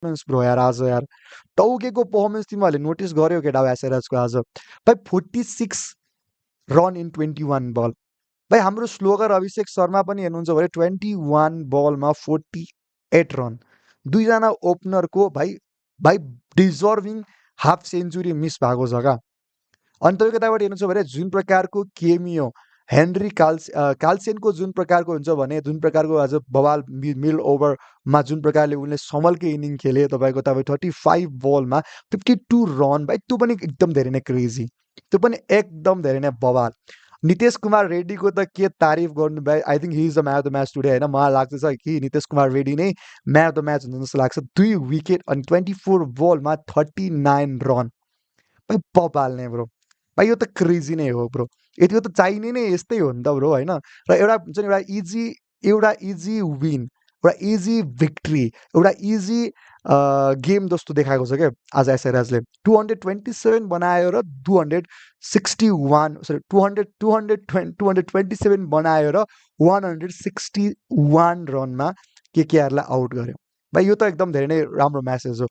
bro यार आज यार टाउकेको पर्फर्मेन्स तिमीहरूले नोटिस गर्यो केटा एसआरएचको आज भाइ 46 रन इन 21 बल भाइ हाम्रो स्लोगर अभिषेक शर्मा पनि हेर्नुहुन्छ भने 21 बलमा 48 रन दुईजना ओपनरको भाइ भाइ डिजर्भिङ हाफ सेन्चुरी मिस भएको छ क्या अनि तपाईँको यताबाट हेर्नुहुन्छ भने जुन प्रकारको केमियो हेनरी काल्सेनको जुन प्रकारको हुन्छ भने जुन प्रकारको आज बवाल मिल ओभरमा जुन प्रकारले उनले समलकै इनिङ खेले तपाईँको तपाईँ 35 बलमा 52 रन भाइ त्यो पनि एकदम धेरै नै क्रेजी त्यो पनि एकदम धेरै नै बवाल नितेश कुमार रेड्डीको त के तारिफ गर्नु भाइ I think he is the man of the match today होइन मलाई लाग्छ कि नितेश कुमार रेड्डी नै म्यान अफ द म्याच हुन्छ जस्तो लाग्छ 2 विकेट अनि 24 बलमा 39 रन भाइ बवाल नै ब्रो भाइ यो त क्रेजी नै हो ब्रो यो त चाहिने नै यस्तै हो नि त ब्रो होइन र एउटा हुन्छ नि एउटा इजी विन एउटा इजी भिक्ट्री एउटा इजी गेम जस्तो देखाएको छ क्या आज एसआरएचले 227 बनायो र 261 सरी 227 बनायो र 161 रनमा केकेआरलाई आउट गर्यो भाइ यो त एकदम धेरै नै राम्रो म्यासेज हो